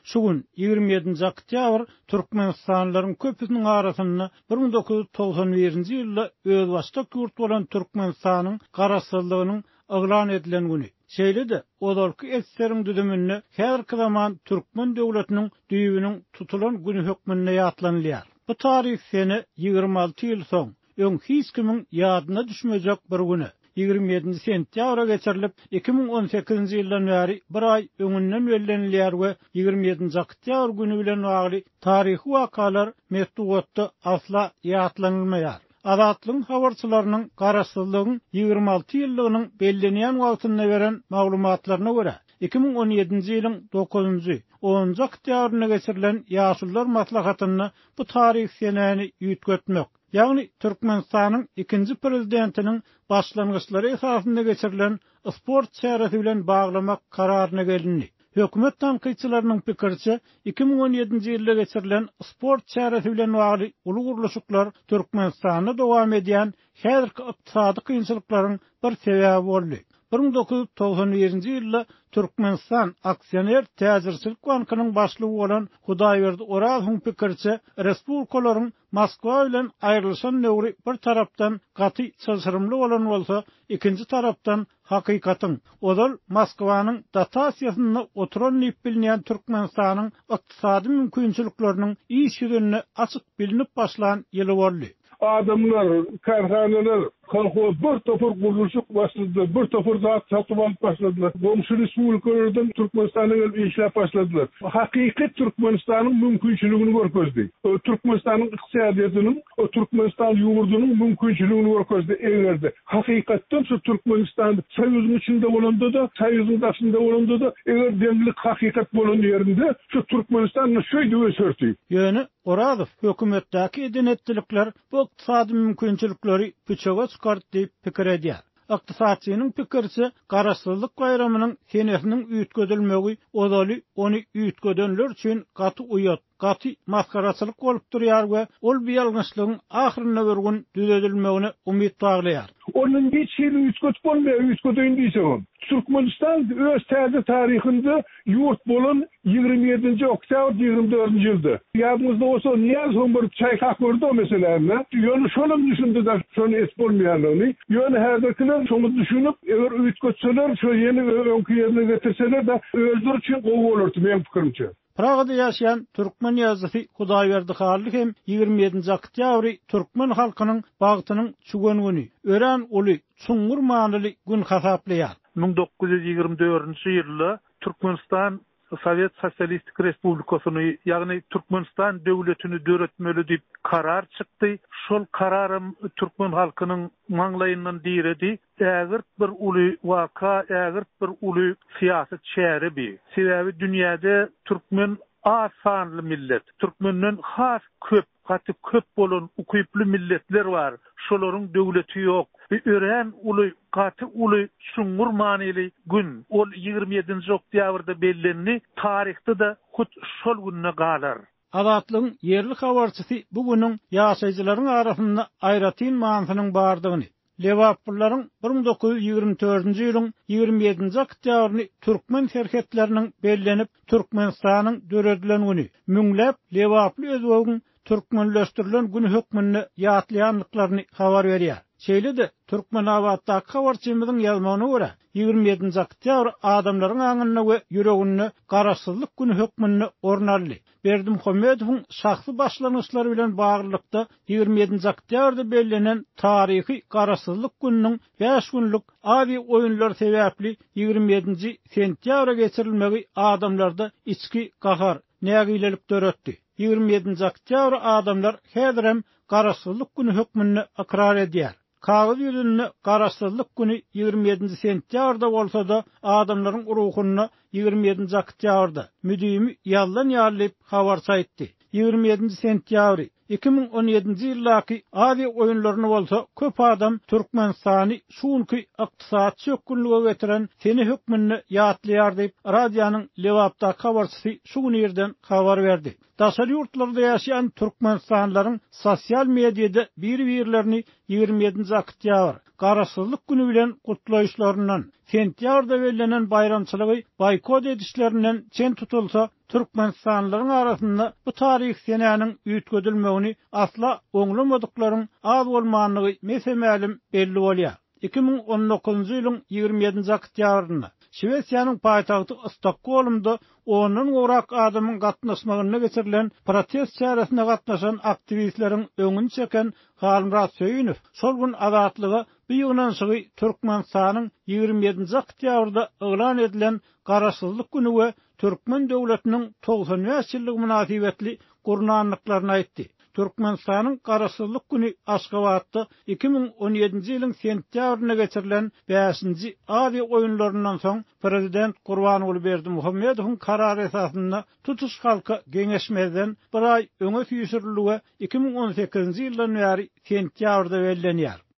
Şu gün, 27-nji oktýabr türkmenistanlylaryň köpüsiniň arasynda 1991-nji ýylda özbaşdak ýurt bolan Türkmenistanyň Garaşsyzlygynyň yglan edilen güni, şeýle-de ozalky SSR-iň düzüminde häzirki zaman türkmen döwletiniň düýbüniň tutulan güni hökmünde ýatlanylýar. Bu taryhy sene 26 ýyl soň, öň hiç kimiň ýadyna düşmejek bir güne, 27-nji sentýabra geçirilip, 2018-nji ýyldan bäri bir aý öňünden bellenilýär we 27-nji oktýabr güni bilen bagly taryhy wakalar metbugatda asla ýatlanylmaýar. Azatlygyň habarçylarynyň Garaşsyzlygyň 26 ýyllygynyň bellenýän wagtynda beren maglumatlaryna görä, 2017-nji ýylyň dokuzynjy, onunjy oktýabrynda geçirilen Ýaşulular maslahatynda bu taryhy senäni üýtgetmek, ýagny Türkmenistanyň ikinji prezidentiniň başlangyçlary esasynda geçirilen sport çäresi bilen baglamak kararyna gelindi. Hökümet tankytçylarynyň pikiriçe, 2017-nji ýylda geçirilen sport çäresi bilen bagly uly gurluşyklar Türkmenistanda dowam edýän häzirki ykdysady kynçylyklaryň bir sebäbi boldy. 1991-nji ýylda Türkmenistan aksioner täjirçilik bankynyň başlygy bolan Hudaýberdi Orazowyň pikiriçe, respublikalaryň Moskwa bilen aýrylyşan döwri bir tarapdan gaty çylşyrymly bolan bolsa, ikinji tarapdan hakykatyň, ozal Moskwanyň dotasiýasynda oturan diýip bilinýän Türkmenistanyň ykdysady mümkinçilikleriniň iş ýüzünde açyk bilnip başlan ýyly boldy. Adamlar, kärhanalar, kolhoz bir topar gurluşyk başladylar, bir topar zat satyp alyp başladylar. Goňşy respublikalardan Türkmenistana gelip işläp başladylar. Hakyky Türkmenistanyň mümkinçiligini görkezdi. Türkmenistanyň ykdysadyýetiniň, Türkmenistan ýurdunyň mümkinçiligini görkezdi. Eger-de hakykatdan şu Türkmenistan Soýuzyň içinde bolanda-da, Soýuzyň daşynda bolanda-da, eger deňlik hakykat bolan ýerinde şu Türkmenistan şeýdip öserdi. Ýöne Orazow hökümetdäki eden-etdilikler bu ykdysady mümkinçilikleri püçege çykardy diýip pikir edýär. Ykdysatçynyň pikiriçe, Garaşsyzlyk baýramynyň senesiniň üýtgedilmegi ozaly ony üýtgedenler üçin gaty uýat, gaty masgaraçylyk bolup durýar we ol bu ýalňyşlygyň ahyrynda bir gün düzedilmegine umyt baglaýar. Ony hiç hili üýtgedip bolmaýar, üýtgedeýin diýsegem. Türkmenistan öz täze taryhynda Ýurt bolan 27-nji oktýabr 24-nji ýylda. Ýadyňyzda bolsa, Nyýazowyň bir çaýkap gördi o meseläni. Ýöne şolam düşündi-de şony edip bolmaýanlygyny. Ýöne häzirkiler şoňa düşünip, eger üýtgetseler, şo ýene öňki ýerine getirseler-de özleri üçin gowy bolardy meň pikirimçe. Pragada ýaşaýan türkmen ýazyjysy Hudaýberdi Hally hem 27-nji oktýabry türkmen halkynyň bagtynyň çüwen güni, örän uly, çuňňur manyly gün hasaplaýar. 1924-nji ýylda Türkmenistan Sowet Sosialistik Respublikasyny, ýagny Türkmenistan döwletini döretmeli diýip karar çykdy. Şol kararam türkmen halkynyň maňlaýyndan diredi. Ägirt bir uly waka, ägirt bir uly syýasy çäre bi. Sebäbi dünýäde türkmen az sanly millet. Türkmenden has köp, gaty köp bolan ukyply milletler bar. Şolaryň döwleti ýok. Bi örän uly, gaty uly, çuňňur manyly gün. Ol 27-nji oktýabrda bellendi, taryhda-da hut şol günde galar. Azatlygyň ýerli habarçysy bu günüň ýaşaýjylaryň arasynda aýratyn manysynyň bardygyny, lebaplylaryň 1924-nji ýylyň 27-nji oktýabryny türkmen serhetleriniň bellenip, Türkmenistanyň döredilen güni, müňläp lebaply özbegiň türkmenleşdirilen güni hökmünde ýatlaýandyklaryny habar berýär. Şeýle-de, Türkmenabatdaky habarçymyzyň ýazmagyna görä, 27-nji oktýabr adamlaryň aňynda we ýüreginde Garaşsyzlyk güni hökmünde orun aldy. Berdimuhamedowyň şahsy başlangyçlary bilen baglylykda 27-nji oktýabrda bellenen taryhy Garaşsyzlyk gününiň bäş günlük Aziýa oýunlary sebäpli 27-nji sentýabra geçirilmegi adamlarda içki gahar, nägilelik döretdi. 27-nji oktýabry adamlar häzirem Garaşsyzlyk güni hökmünde ykrar edýär. Kagyz ýüzünde Garaşsyzlyk güni 27-nji sentýabrda bolsa-da, adamlaryň ruhunda 27-nji oktýabrda, müdimi ýazylan ýaly diýip, habarçy aýtdy. 27-nji sentýabry, 2017-nji ýyldaky Aziýa oýunlaryny bolsa köp adam Türkmenistany şu günki ykdysady çökgünlige getiren sene hökmünde ýatlaýar diýip, radionyň Lebapdaky habarçysy şu gün irden habar berdi. Daşary ýurtlarda ýaşaýan türkmenistanlylaryň sosial mediada bir-birlerini. 27-nji oktýabr, Garaşsyzlyk güni bilen gutlaýyşlaryndan, sentýabrda bellenen baýramçylygy boýkot edişlerinden çen tutulsa, türkmenistanlylaryň arasynda bu taryhy senäniň üýtgedilmegini asla oňlamadyklaryň az bolmandygy mese-mälim belli bolýar. 2019-njy ýylyň 27-nji oktýabrynda Şwesiýanyň paýtagty Stokgolmda ondan gowrak adamyň gatnaşmagynda geçirilen protest çäresine gatnaşan aktiwistleriň öňüni çeken Halmyrat Söýünow şol gün Azatlyga bu ýygnanyşygy Türkmenistanyň 27-nji oktýabrda yglan edilen Garaşsyzlyk güni we türkmen döwletiniň 95 ýyllygy mynasybetli gurnandyklaryny aýtdy. Türkmenistanyň Garaşsyzlyk güni Aşgabatda 2017-nji ýylyň sentýabrynda geçirilen bäşinji Aziýa oýunlaryndan soň prezident Gurbanguly Berdimuhamedowyň karary esasynda tutuş halka geňeşmezden bir aý öňe süýşürildi we 2018-nji ýyldan bäri sentýabrda bellenýär.